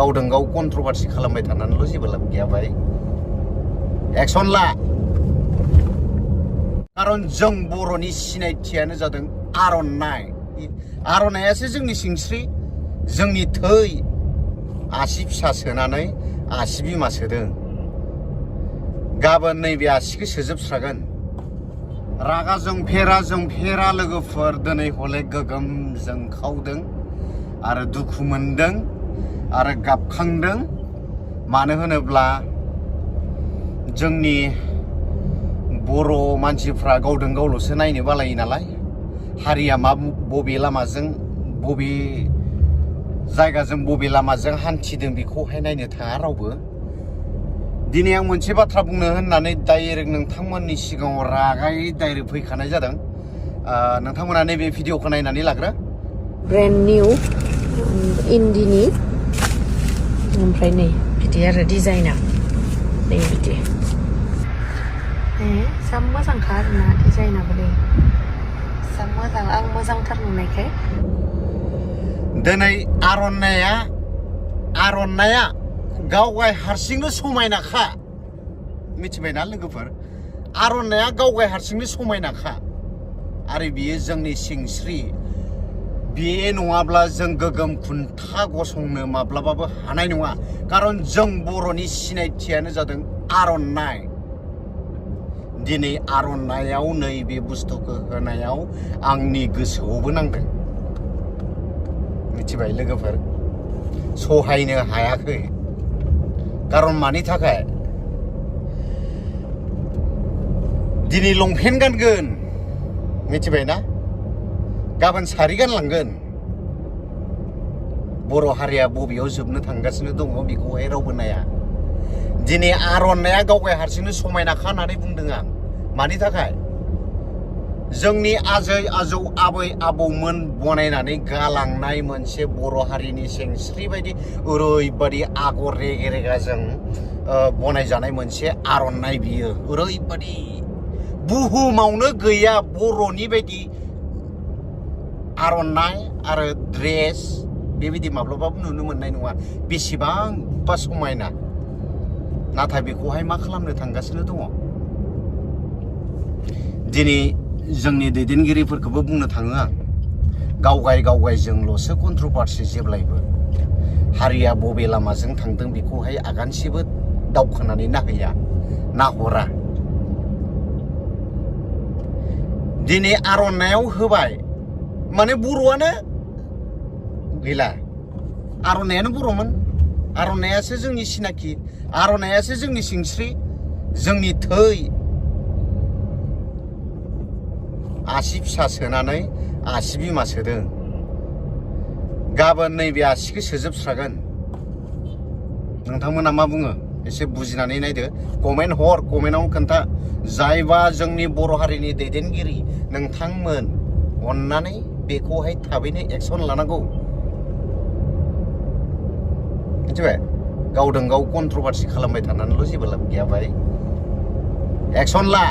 गावदों गाव कन्ट्रोभार्सि खालामबाय थानानैल' जेबो लाब गैया भाई एक्सन ला खारन जों बर'नि सिनायथियानो जादों आर'नाइ आर'नाइयासो जोंनि सिंस्रि जोंनि थै आसि फिसा सोनानै आसि बिमा सोदों गाबोन नैबे आसिखौ सोजोबस्रागोन रागा जोंफेरा लोगोफोर दिनै हले गोगोम जोंखावदों आरो दुखु मोनदों आरो गाबखांदों मानो होनोब्ला जोंनि बर' मानसिफ्रा गावदों गावल'सो नायनो बालायो नालाय हारिया मा बबे लामाजों बबे जायगाजों बबे लामाजों हान्थिदों बेखौहाय नायनो थाङा रावबो दिनै आं मोनसे बाथ्रा बुंनो होननानै डाइरेक्ट नोंथांमोननि सिगाङाव रागायै डाइरेक्ट फैखानाय जादों नोंथांमोना नैबे भिडिअखौ नायनानै लाग्रो ब्रेन्ड निउ इन्दिनि ओमफ्राय नै बिदि आरो डिजाइना नै बिदि जा मोजांखा आरोना डिजाइनाबो नै जा मोजां आं मोजांथार नुनायखाय दिनै आर'नाइया गावगाय हारसिंनो समायनाखा मिथिबायना लोगोफोर आर'नाइया गावगाय हारसिंनो समायनाखा आरो बियो जोंनि सिंस्रि बे नङाब्ला जों गोगोम खुन्था गसंनो माब्लाबाबो हानाय नङा खारन जों बर'नि सिनायथियानो जादों आर'नाइ दिनै आर'नाइयाव नैबे बुस्थुखौ होनायाव आंनि गोसोआवबो नांदों मिथिबाय लोगोफोर सहायनो हायाखै खारन मानि थाखाय दिनै लंपेन्ट गानगोन मिथिबायना गाबोन सारि गानलांगोन बर' हारिया बबेयाव जोबनो थांगासिनो दङ बेखौहाय रावबो नाया दिनै आर'नाइया गावगाय हारसिंनो समायनाखा होननानै बुंदों आं मानि थाखाय जोंनि आजै आजौ आबै आबौमोन बनायनानै गालांनाय मोनसे बर' हारिनि सिंस्रि बायदि ओरैबायदि आगर रेगे रेगाजों बनायजानाय मोनसे आर'नाइ बियो ओरैबायदि बुहुमावनो गैया बर'नि बायदि आर'नाइ आरो ड्रेस बेबायदि माब्लाबाबो नुनो मोननाय नङा बेसेबांबा समायना नाथाय बेखौहाय मा खालामनो थांगासिनो दङ दिनै जोंनि दैदेनगिरिफोरखौबो बुंनो थाङो आं गावगायजोंल'सो कन्ट्रोभार्सि जेब्लायबो हारिया बबे लामाजों थांदों बेखौहाय आगानसेबो दावखोनानै नाहरा दिनै आर'नाइयाव होबाय माने बर'आनो गैला आर'नाइयानो बर'मोन आर'नाइयासो जोंनि सिनाखि आर'नाइयासो जोंनि सिंस्रि जोंनि थै आसि फिसा सोनानै आसि बिमा सोदों गाबोन नैबे आसिखौ सोजोबस्रागोन नोंथांमोना मा बुङो एसे बुजिनानै नायदो कमेन्ट हर कमेन्टआव खोन्था जायबा जोंनि बर' हारिनि दैदेनगिरि नोंथांमोन अन्नानै बेखौहाय थाबैनो एक्सन लानांगौ मिथिबाय गावदों गाव कन्ट्रोभार्सि खालामबाय थानानैल' जेबो लाब गैया भाई एक्सन ला